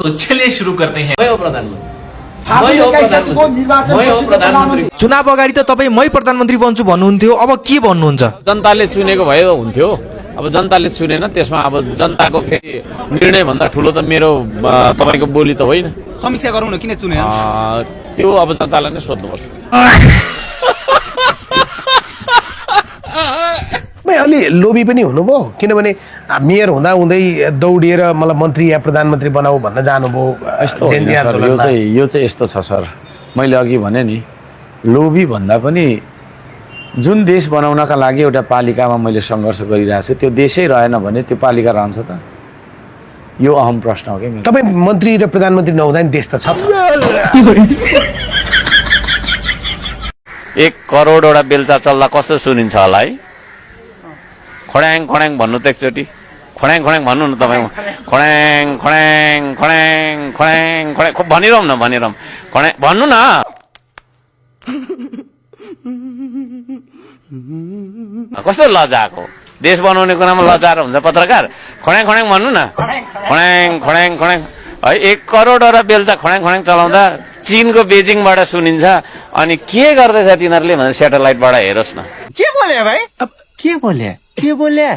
तो चलिए शुरू करते हैं। चुनाव अगाडि त तपाईँ मै प्रधानमन्त्री बन्छु भन्नुहुन्थ्यो, अब के भन्नुहुन्छ? जनताले चुनेको भए हुन्थ्यो, अब जनताले चुनेन, त्यसमा अब जनताको फेरि निर्णय भन्दा ठुलो त मेरो तपाईको बोली त होइन। समीक्षा गरौँ न, किन चुने त्यो अब जनतालाई नै सोध्नुपर्छ। अलि लोभी पनि हुनुभयो, किनभने मेयर हुँदा हुँदै दौडिएर मलाई मन्त्री या प्रधानमन्त्री बनाऊ भन्न जानुभयो। यो चाहिँ यस्तो छ सर, मैले अघि भने नि, लोभी भन्दा पनि जुन देश बनाउनका लागि एउटा पालिकामा मैले सङ्घर्ष गरिरहेको छु त्यो देशै रहेन भने त्यो पालिका रहन्छ त? यो अहम प्रश्न हो कि। तपाईँ मन्त्री र प्रधानमन्त्री नहुँदा नि देश त छ। 1 करोडवटा बेलचा चल्दा कस्तो सुनिन्छ होला है? खोड्याङ खोड्याङ भन्नु त एकचोटि, खोड्याङ खोड्याङ भन्नु न तपाईँ। खोड्याङ खोड्याङ खोड्याङ खोड्याङ खोड्याङ भनिरहँ न, भनिरहँ, खोड्याङ भन्नु न। कस्तो लजाको, देश बनाउने कुरामा लजार हुन्छ पत्रकार? खोड्याङ खोड्याङ भन्नु न, खोड्याङ खोड्याङ खोड्याङ है। 1 करोडवटा बेलचा खोड्याङ खोड्याङ चलाउँदा चीनको बेजिङबाट सुनिन्छ। अनि के गर्दैछ तिनीहरूले भनेर सेटेलाइटबाट हेरोस् न। के बोले भाइ? के बोले?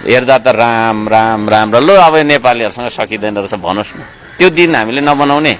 हेर्दा त राम राम राम र लो अब नेपालीहरूसँग सकिँदैन रहेछ भन्नुहोस् न। त्यो दिन हामीले नबनाउने।